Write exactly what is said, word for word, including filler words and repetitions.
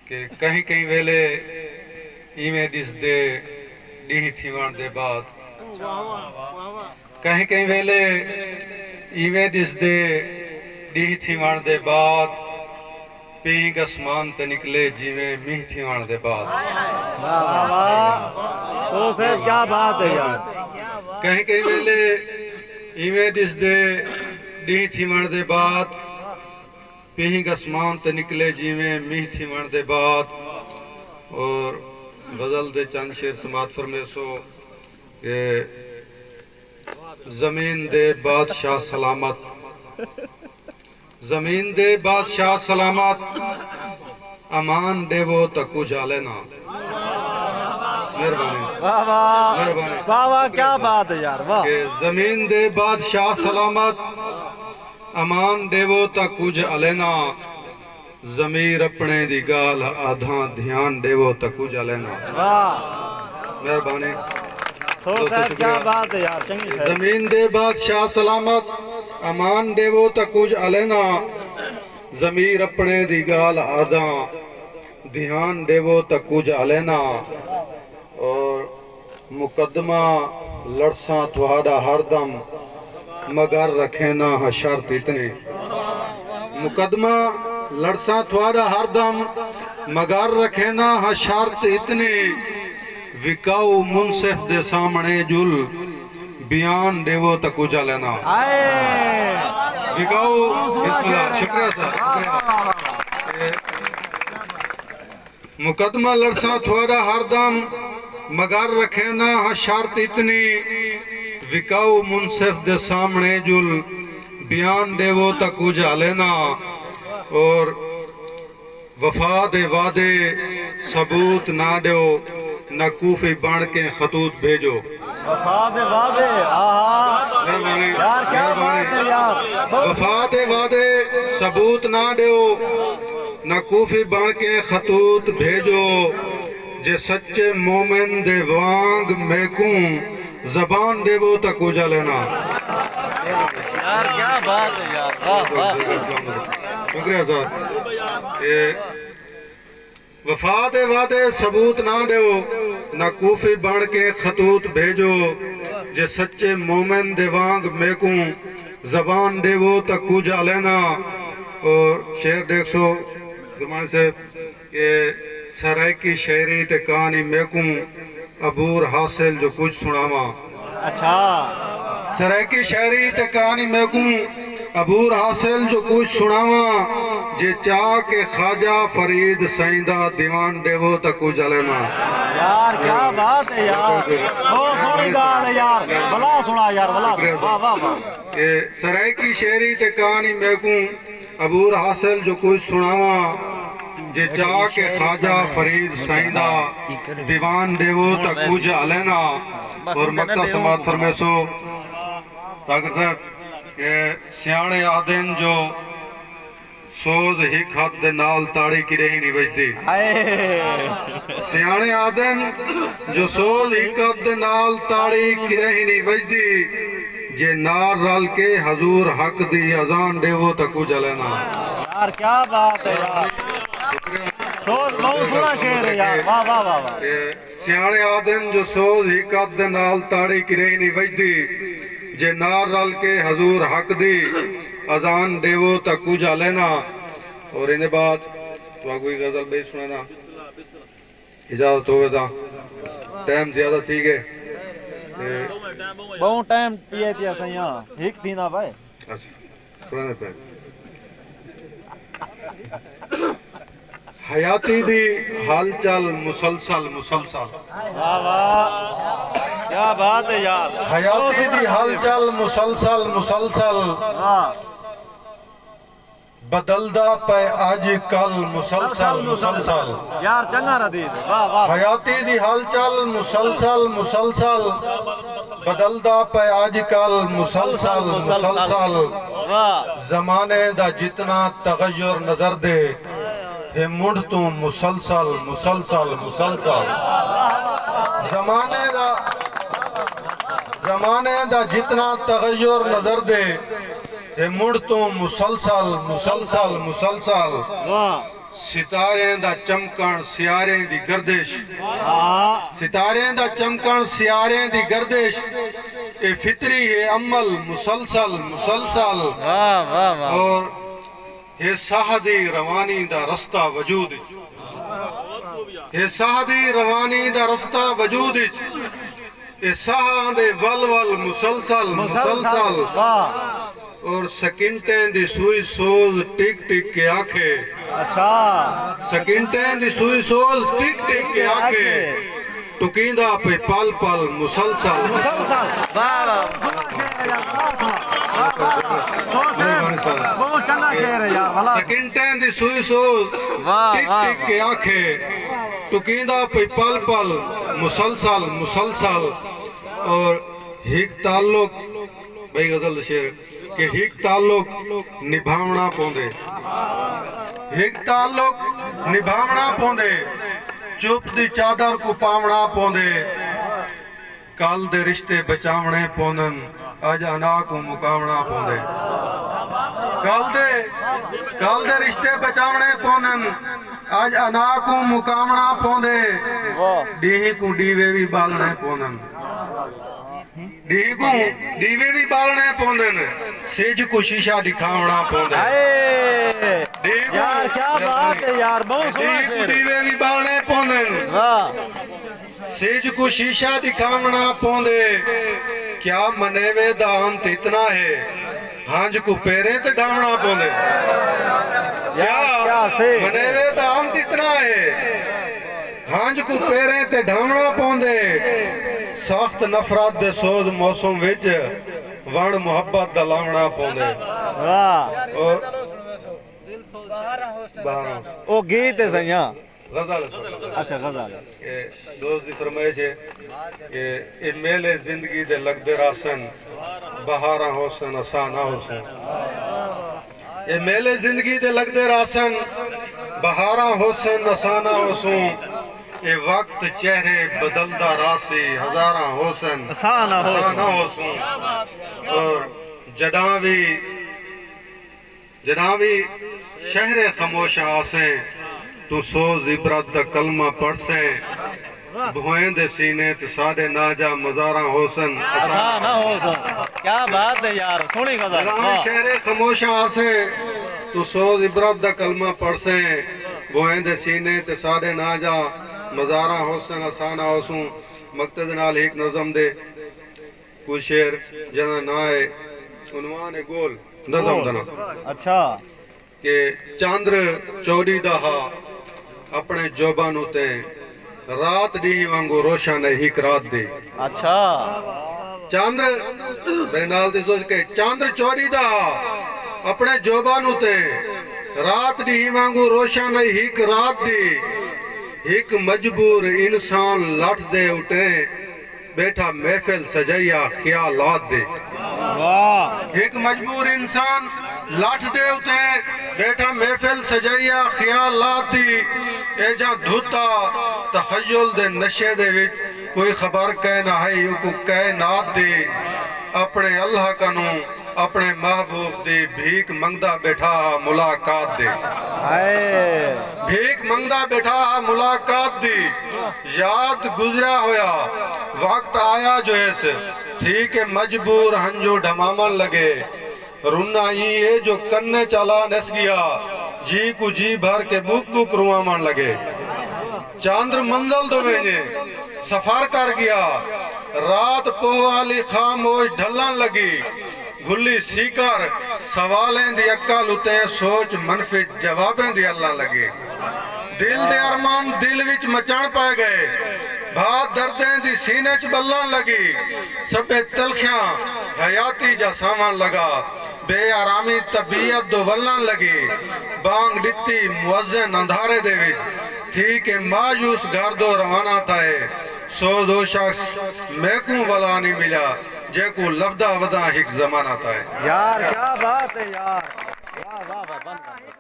کہ کہیں کہیں ویلے ایویں ݙسدے ݙینہہ تھیوݨ دے بعد، کہیں کہیں ویلے ایویں ݙسدے ݙینہہ تھیوݨ دے بعد، پینگ اسمان تے نکلے جیویں مینہہ تھیوݨ دے بعد۔ واہ واہ، او صاحب کیا بات ہے یار۔ کہیں کہیں ویلے ایویں ݙسدے ݙینہہ تھیوݨ دے بعد، پینگ اسمان تے نکلے جیویں مینہہ تھیوݨ دے بعد۔ اور غزل دے چند شعر سماعت فرمیسو کہ زمین دے بادشاہ سلامت، زمین دے بادشاہ سلامت، امان ݙیوو تاں کجھ آلے نا۔ مہربانی۔ واہ واہ، مہربانی۔ واہ واہ، کیا بات ہے یار، واہ۔ کہ زمین دے بادشاہ سلامت، امان ݙیوو تاں کجھ آلے نا۔ ضمیر اپݨے دی ڳالھ آدھاں، دھیان ݙیوو تاں کجھ آلے نا۔ واہ، مہربانی۔ سو دوستو، صاحب کیا شکریہ۔ بات ہے یار، چنگی شاعری۔ زمین دے بادشاہ سلامت، امان ݙیوو تاں کجھ آلے نا۔ ضمیر اپݨے دی ڳالھ آدھاں، دھیان ݙیوو تاں کجھ آلے نا۔ اور مقدمہ لڑساں تہاݙا ہر دم، مگر رکھینداں ہاں شرط اتنے۔ مقدمہ لڑساں تہاݙا ہر دم، مگر رکھینداں ہاں شرط اتنے۔ وکاؤ منصف دے سامݨے جل، بیان ݙیوو تاں کجھ آلے نا۔ ہائے۔ وکاؤ، بسم اللہ، شکریہ سر، شکریہ۔ مقدمہ لڑساں تہاݙا ہر دم، مگر رکھینداں ہاں شرط اتنی۔ وکاؤ منصف دے سامݨے جل، بیان ݙیوو تاں کجھ آلے نا۔ اور وفا دے وعدے ثبوت نہ ݙیو، نہ کوفی بݨ کے خطوط بھیجو۔ وفا دے وعدے، آہا۔ مہربانی، یار کیا بات ہے مہربانی۔ یار، بہت وفا دے وعدے ثبوت نہ ݙیو، نہ کوفی بݨ کے خطوط بھیجو۔ جے سچے مومن دے وانگ میکوں زبان ݙیوو تاں کجھ آلے نا۔ یار کیا بات ہے یار، واہ واہ۔ شکریہ سر۔ اے وفا دے وعدے ثبوت نہ ݙیو، نہ کوفی بݨ کے خطوط بھیجو۔ جے سچے مومن دے وانگ میکوں زبان ݙیوو تاں کجھ آلے نا۔ اور شعر ݙیکھسو گرمانی صاحب کہ سرائیکی شاعری تے کہانی میکوں عبور حاصل جو کجھ سݨاواں۔ اچھا۔ سرائیکی شاعری تے کہانی میکوں عبور حاصل جو کجھ سݨاواں۔ جے چاہ کے خواجہ فرید سائیں دا دیوان ݙیوو تاں کجھ آلے نا۔ یار کیا بات ہے یار، بہت سوہݨی ڳالھ ہے یار، ولا سݨا یار، ولا۔ شکریہ سر۔ واہ واہ واہ۔ اے سرائیکی شاعری تے کہانی میکوں عبور حاصل جو کجھ سݨاواں۔ جے چاہ کے خواجہ فرید سائیں دا دیوان ݙیوو تاں کجھ آلے نا۔ اور مکتب سماعت فرمیسو ساگر صاحب کہ سیاݨے آہدن جو سوز ہک ہتھ دے نال تاڑی کݙاہیں نی وڄدی۔ ہائے۔ سیاݨے آہدن جو سوز ہک ہتھ دے نال تاڑی کݙاہیں نی وڄدی۔ جے نال رل کے حضور حق دی اذان ݙیوو تاں کجھ آلے نا۔ یار کیا بات ہے یار، سوز بہت سوہݨا شعر ہے یار، واہ واہ واہ واہ۔ اے سیاݨے آہدن جو سوز ہک ہتھ دے نال تاڑی کݙاہیں نی وڄدی۔ جے نال رل کے حضور حق دی اذان ݙیوو تاں کجھ آلے نا۔ اور ایندے بعد تہاکوں کوئی غزل ٻئی سݨانا، اجازت ہووے تاں، ٹائم زیادہ تھی ڳئے۔ تے بہت ٹائم پیا تھیا سئیاں، ہک تھیندا پئے۔ اچھا، سݨانے پئے۔ حیاتی دی ہلچل مسلسل، مسلسل۔ واہ واہ، کیا بات ہے یار۔ حیاتی دی ہلچل مسلسل، مسلسل۔ ہاں۔ بدلدا پئے اڄ کل مسلسل، مسلسل۔ یار چنگا ردیف، واہ واہ۔ حیاتی دی ہلچل مسلسل، مسلسل۔ بدلدا پئے اڄ کل مسلسل، مسلسل۔ واہ۔ زمانے دا جتنا تغیر نظر دے، ہے منڈھ توں مسلسل، مسلسل، مسلسل۔ زمانے دا، زمانے دا جتنا تغیر نظر دے، ہے منڈھ توں مسلسل، مسلسل، مسلسل۔ واہ۔ ستاریں دا چمکݨ، سیاریں دی گردش۔ ستاریں دا چمکݨ، سیاریں دی گردش۔ اے فطری ہے عمل مسلسل، مسلسل۔ واہ، واہ، واہ۔ اور ہے ساہ دی روانی دا رستہ وجود اچ۔ ہے ساہ دی روانی دا رستہ وجود اچ۔ اے ساہاں دے ول ول مسلسل، مسلسل، مسلسل۔ واہ۔ اور سکنٹیں دی سوئی سوز ٹک ٹک کے آکھے۔ اچھا۔ سکنٹیں دی سوئی سوز ٹک ٹک کے آکھے۔ ٹکیندا پئی پل پل مسلسل۔ مسلسل۔ واہ، واہ۔ مہربانی صاحب۔ بہت چنگا شعر ہے یار، والا۔ سکنٹیں دی سوئی سوز واہ، ٹک واہ، ٹک کے آکھے۔ ٹکیندا پئی پل پل مسلسل، مسلسل۔ اور ہک تعلق، بھائی غزل دا شعر، کہ ہک تعلق نبھاوݨا پوندے۔ ہک تعلق نبھاوݨا پوندے۔ چپ دی چادر کوں پاوݨا پوندے۔ کل دے رشتے بچاوݨے پوندن، اڄ انا کوں مکاوݨا پوندے۔ کل دے، کل دے رشتے بچاوݨے پوندن، اڄ انا کوں مکاوݨا پوندے۔ واہ۔ ݙینہہ کوں ݙیوے وی ٻالݨے پوندن۔ ݙینہہ کوں ݙیوے وی ٻالݨے پوندن، سجھ کوں شیشہ ݙکھاوݨا پوندے۔ ہائے۔ ݙینہہ کوں یار، کیا بات ہے یار، بہت سوہݨا ݙینہہ کوں شعر ہے۔ ݙیوے وی ٻالݨے پوندن۔ واہ۔ سجھ کوں شیشہ ݙکھاوݨا پوندے۔ کیا منیوے دا انت اتنا ہے، ہنج کوں پیریں تے ڈھاوݨا پوندے۔ یار، کیا کیا سے۔ منیوے دا انت اتنا ہے، ہنج کوں پیریں تے ڈھاوݨا پوندے۔ سخت نفرت دے سوز موسم وچ وݨ محبت دا لاوݨا پوندے۔ واہ۔ اور بہاراں۔ او گیت ہے سئیاں۔ غزل ہے سر۔ اچھا، غزل۔ اے دوست دی فرمائش ہے کہ اے میلے زندگی دے لڳدے رہسن، بہاراں ہوسن، اساں نہ ہوسوں۔ اے میلے زندگی دے لڳدے رہسن، بہاراں ہوسن، اساں نہ ہوسوں۔ اے وقت چہرے بدلدا رہسی، ہزاراں ہوسن، اساں نہ اساں نہ ہوسوں۔ ہوسوں۔ اور جݙاں وی جݙاں وی شہر خموشاں آسیں، توں سوز عبرت دا کلمہ پڑھسیں۔ بھوئیں دے سینے تے ساݙے ناں جا مزاراں ہوسن، اساں اساں نہ ہوسوں۔ کیا بات ہے یار، سوہݨی غزل۔ جݙاں وی واہ۔ شہر خموشاں آسیں، توں سوز عبرت دا کلمہ پڑھسیں۔ بھوئیں دے سینے تے ساݙے ناں جا مزاراں ہوسن، اساں نہ ہوسوں۔ مقتدی نال ہک نظم دے کجھ شعر جنہاں ناں ہے، عنوان ہے گول، نظم دا ناں۔ اچھا۔ کہ چندر چوݙی دا ہا اپݨے جوبن اتے، رات ݙینہہ وانگوں روشن ہے ہک رات دی۔ اچھا۔ چندر، میرے نال دی سوچ کے، چندر چوݙی دا ہا اپݨے جوبن اتے، رات ݙینہہ وانگوں روشن ہے ہک رات دی۔ ہک مجبور انسان لٹھ دے اتے، ٻیٹھا محفل سجائی آ خیالات دی۔ واہ۔ ہک مجبور انسان لٹھ دے اتے، ٻیٹھا محفل سجائی آ خیالات دی۔ ایجھاں دھتا تخیل دے نشے دے وچ، کوئی خبر کائے نہ ہئی اوکوں کائنات دی۔ اپݨے اللہ کنوں، اپݨے محبوب دی بھیک منگدا ٻیٹھا ہا ملاقات دی۔ ہائے۔ بھیک منگدا ٻیٹھا ہا ملاقات دی۔ یاد گزریا ہویا وقت آیا جو ایس، تھی کے مجبور ہنجوں ڈھماوݨ لڳے۔ رونا ایں ہے جو کنے چا لا نس ڳیا، جی کوں جی بھر کے ٻک ٻک رواوݨ لڳے۔ چندر منزل دو ویندے سفر کر ڳیا، رات پوہ آلی خاموش ڈھلݨ لڳی۔ گھلی سیکر سوالیں دی عقل اتے، سوچ منفی جوابیں دی الݨ لڳی۔ دل دے ارمان دل وچ مچݨ پئے ڳئے، بھا دردیں دی سینے اچ ٻلݨ لڳی۔ سبھے تلخیاں حیاتی جا ساوݨ لڳا، بے آرامی طبیعت دو ولݨ لڳی۔ بانگ ݙتی مؤذن اندھارے دے وچ، تھی کے مایوس گھر دو روانہ تھئے۔ سوز او شخص میکوں ولا نی ملیا، جیکوں لبھدا وداں ہک زمانہ تھئے۔ یار، کیا بات ہے یار۔ واہ، واہ، واہ، بند کر۔